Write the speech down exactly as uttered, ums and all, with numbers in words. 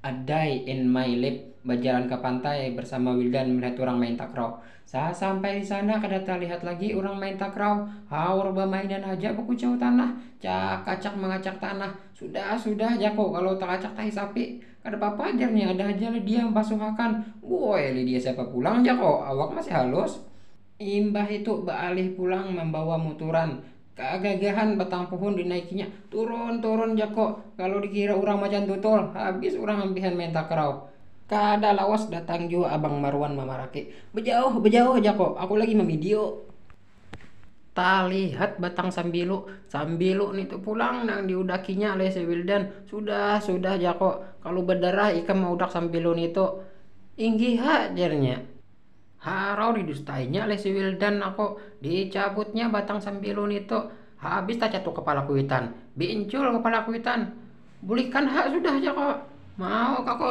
A day in my life, bajalan ke pantai bersama Wildan melihat orang main takraw. Sasampai di sana kada terlihat lagi orang main takraw, haur bemainan haja bekucau tanah, cak kacak mengacak tanah. Sudah, sudah jako, kalau takacak tahi sapi. Kada papa jarnya, ada haja Lydia membasuhakan. Woi, Lydia siapa pulang jako, awak masih halus. Imbah itu baalih pulang membawa muturan. Kagagahan batang puhun dinaikinya. Turun, turun jako. Kalau dikira urang macan tutul, habis urang ampihan main takraw. Kada lawas datang jua abang Marwan mamaraki. Bejauh, bejauh jako. Aku lagi mamidio. Talihat batang sambilu. Sambilu nitu pulang nang diudakinya leh si Wildan. Sudah, sudah jako. Kalau berdarah ikam maudak sambilu nitu. Inggih ha, jarnya. Harau didustainya leh si Wildan aku. Dicabutnya batang sambilu nitu. Habis tacatuk kepala kuitan. Bincul kepala kuitan. Bulikan ha sudah jako. Mau kako.